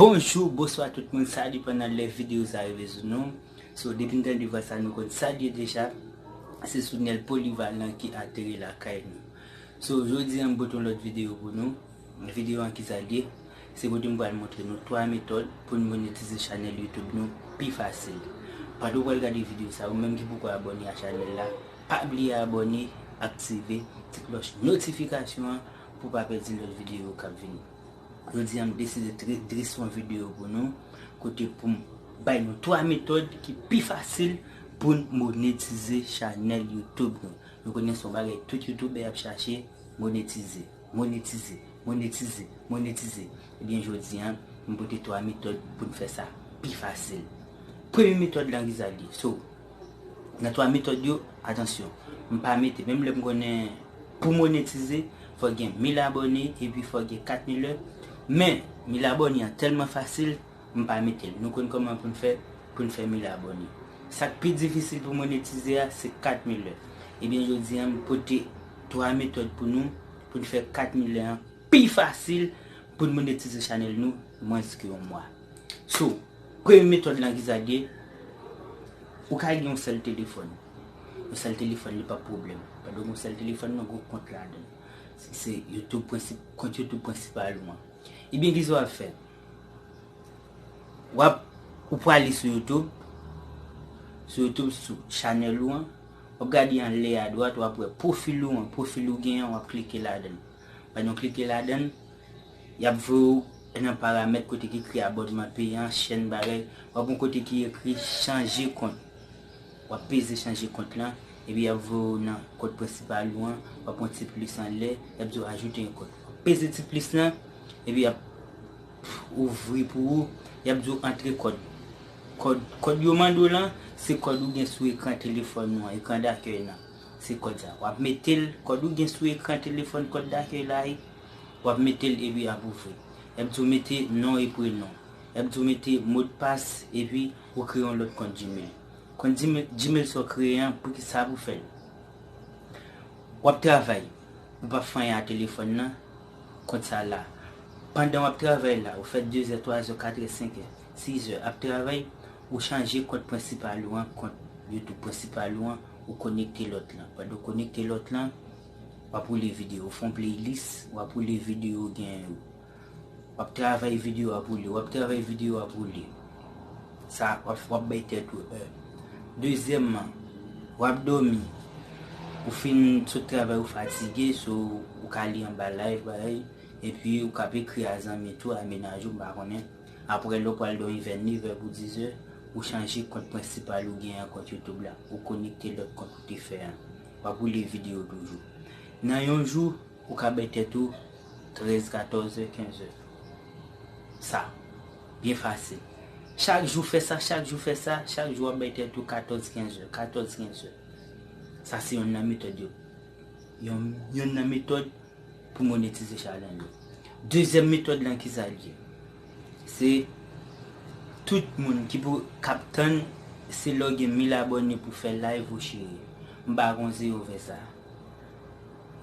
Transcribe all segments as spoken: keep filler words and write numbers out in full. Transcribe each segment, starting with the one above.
Bonjou, bonswa tout moun, sa depann nan lè videyo sa rive sou nou. So, depi n tande vwa sa, nou konn sa l ye deja. Se sou Nèl Polivalan ki ateri lakay nou. So, jodi a, m pote yon lòt videyo pou nou. Videyo an ki sa l ye? Se kote m pral montre nou twa metòd pou n monetize chanèl YouTube nou pi fasil. Pandan w pral gade videyo sa, ou menm ki poko abòne a chanèl la, pa bliye abòne, aktive ti klòch notifikasyon an pou w pa pèdi lòt videyo k ap vini. Jodi a, m deside tre- drese yon videyo pou nou, kote pou m bay nou twa metòd ki pi fasil pou n monetize chanèl YouTube nou. Nou konnen se yon bagay tout youtubè ap chache, monetize, monetize, monetize, monetize. Ebyen, jodi a, m pote twa metòd pou n fè sa pi fasil. Premye metòd lan ki sa l ye? So, nan twa metòd yo, atansyon, m pa mete, menm lè m konnen pou monetize, fò gen mil abòne, epi fò gen kat mil lè. Men, mil abòne an tèlman fasil, m pa mete l. Nou konn kòman pou n fè, pou n fè mil abòne. Sa k pi difisil pou monetize a, se kat mil lè. Ebyen, jodi a, m pote twa metòd pou nou, pou n fè kat mil lè an pi fasil pou n monetize chanèl nou, mwens ke yon mwa. So, premye metòd lan ki sa l ye? Ou ka gen yon sèl telefòn. Yon sèl telefòn, li pa pwoblèm. Pandan w gen yon sèl telefòn, nan gen yon kont ladan l. Se, se YouTube prensip, kont YouTube prensipal ou an. Ebyen, ki sa w ap fè? W ap, ou prale sou YouTube. Sou YouTube, sou chanèl ou an. W ap gade anlè adwat, w ap wè pwofil ou an. Pwofil ou gen an, w ap klike ladan l. Pandan w klike ladan l, y ap voye w nan paramèt kote ki ekri abònman peyan, chèn, bagay. W ap wè yon kote ki ekri chanje kont. W ap peze chanje kont lan, epi y ap voye w nan kont prensipal ou an, w ap wè yon ti plis anlè, y ap di w ajoute yon kont. W ap peze ti plis lan, epi y ap ouvri pou ou, y ap di w antre kòd. Kòd, kòd yo mande w lan, se kòd ou gen sou ekran telefòn ou an, ekran dakèy lan. Se kòd sa. W ap mete l, kòd ou gen sou ekran telefòn, kòd dakèy la, w ap mete l epi y ap ouvri. Y ap di w mete non e prenon. Y ap di w mete modpas epi ou kreye yon lòt kont Gmail. Kont Gmail, Gmail sa w kreye an, poukisa pou fè l? W ap travay, ou p ap fè anyen a telefòn nan, kont sa la. Pandan w ap travay la, ou fè dezè, twazè, katrè, senkè, sizè ap travay, ou chanje kont prensipal ou an, kont YouTube prensipal ou an, ou konekte lòt lan. Pandan w konekte lòt lan, w ap woule videyo, ou fè yon playlist, w ap woule videyo w genyen yo. W ap travay videyo ap woule, w ap travay videyo ap woule. Sa, w ap, w ap bay tèt ou è. Dezyèmman, w ap dòmi. Ou fin sot travay, ou fatige, so ou ka li anba live, bagay. Epi ou ka ekri a zanmi tou, a mennaj ou, m pa konnen. Apre, lè w pral dòmi vè nevè pou dizè, ou chanje kont prensipal ou genyen an, kont YouTube la. Ou konekte lòt kont ou te fè an. W ap woule videyo toujou. Nan yon jou, ou ka bay tèt ou trèz, katòz è, kenz è. Sa, byen fasil. Chak jou fè sa, chak jou fè sa, chak jou w ap bay tèt ou katòz, kenz è, katòz, kenz è. Sa se yonn nan metòd yo. Yon, yonn nan metòd pou monetize chanèl yo. Dezyèm metòd lan, ki sa l ye? Se tout moun ki pou, k ap tann, se lè w gen mil abòne pou fè live ou cheri. M pa konn si yo fè sa.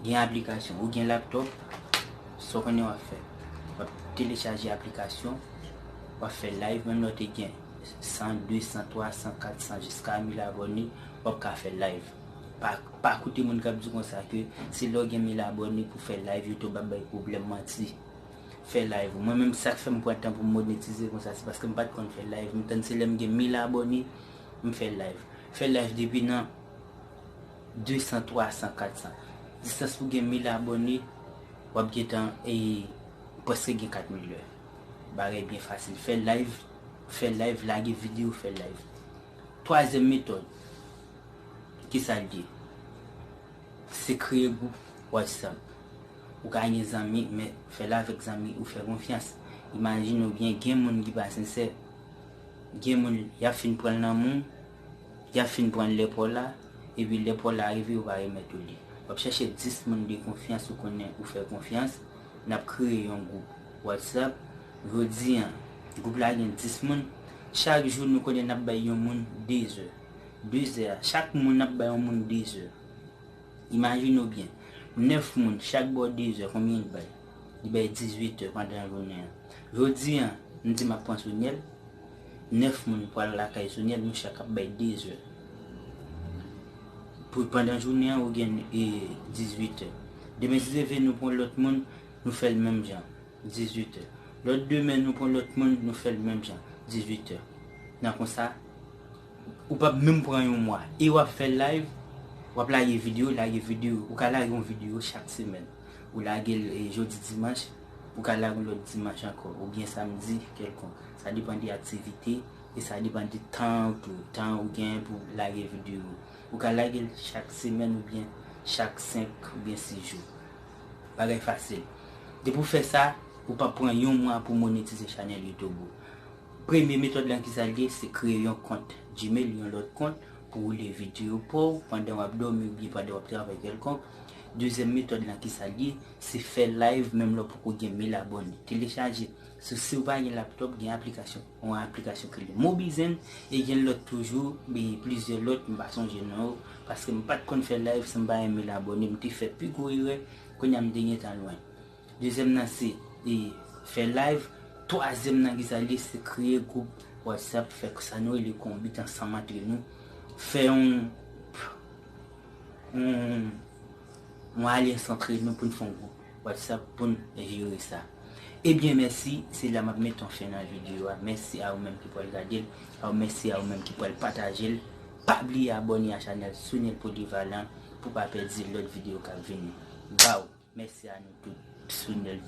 Gen aplikasyon, ou gen laptòp, sa w konnen w ap fè. W ap telechaje aplikasyon, w ap fè live, menm lè w te gen san, de san, twa san, kat san, jiska mil abòne, w ap ka fè live. Pa, pa koute moun k ap di w konsa ke se lè w gen mil abòne pou fè live, YouTube ap bay pwoblèm, manti. Fè live ou. Mwen menm, sa k fè m pran tan pou m monetize konsa, se paske m pa t konn fè live. M tann se lè m gen mil abòne, m fè live. Fè live depi nan de san, twa san, kat san. Distans pou gen mil abòne, w ap gentan, e, prèske gen kat mil lè. Bagay byen fasil. Fè live, fè live, lage videyo, fè live. Twazyèm metòd, ki sa l ye? Se kreye gwoup WhatsApp. Ou ka gen zanmi, men fè l avèk zanmi ou fè konfyans. Imajine w byen, gen moun ki pa sensè. Gen moun, y ap fin pran l nan men w, y ap fin pran l lè pa w la, epi lè pa w la rive, yo pa remèt ou li. W ap chèche dis moun de konfyans ou konnen ou fè konfyans, n ap kreye yon gwoup WhatsApp. Jodi a, gwoup la gen dis moun. Chak jou, nou konnen n ap bay yon moun dezè. Dezè a, chak moun n ap bay yon moun dezè. Imajine w byen, nèf moun, chak ba w dezè, konbyen l bay? Li bay dizuit è pandan jounen an. Jodi a, M di m ap pran Soniel. Nèf moun pral lakay Soniel, nou chak ap bay de zè. Pou pandan jounen an, ou gen e, dizuit è. Demen, si Dye vle, nou pran lòt moun, nou fè l menm jan, dizuit è. Lòt demen, nou pran lòt moun, nou fè l menm jan, dizuit è. Nan konsa, ou p ap menm pran yon mwa. E w ap fè live, w ap lage videyo, lage videyo. Ou ka lage yon videyo chak semèn. Ou lage l e, jodi dimanch, ou ka lage yon lòt dimanch ankò, oubyen samdi kèlkonk. Sa depann de aktivite e sa depann de tan ou tou, tan ou gen pou lage videyo. Ou ka lage l chak semèn oubyen chak senk oubyen sis jou. Bagay fasil. Depi w fè sa, ou p ap pran yon mwa pou monetize chanèl YouTube ou. Premye metòd lan ki sa l ye, se kreye yon kont Gmail, yon lòt kont pou woule videyo pa w pandan w ap dòmi oubyen pandan w ap travay kèlkonk. Dezyèm metòd lan ki sa l ye, se fè live menm lè w poko gen mil abòne. Telechaje, si, si w pa gen laptòp, gen aplikasyon, yon aplikasyon ki rele Mobizen, e gen lòt toujou, e plizyè lòt, m pa sonje non yo, paske m pa t konn fè live si m pa gen mil abòne, m te fè pi gwo erè, kounye a m te gentan lwen. Dezyèm nan se e, fè live. Twazyèm nan ki sa l ye, se kreye gwoup WhatsApp, fè sa nou rele konbit ansanm antre nou. Fè yon, yon, yon alyans antre nou pou n fè yon gwoup WhatsApp pou n jere sa. Ebyen, mèsi. Se la m ap met yon fen nan videyo a. Mèsi a ou menm ki pral gade l. A ou, mèsi a ou menm ki pral pataje l. Pa bliye abòne a chanèl Soniel Polyvalent pou pa pèdi lòt videyo k ap vini. Baw! Mèsi a nou tout. Soniel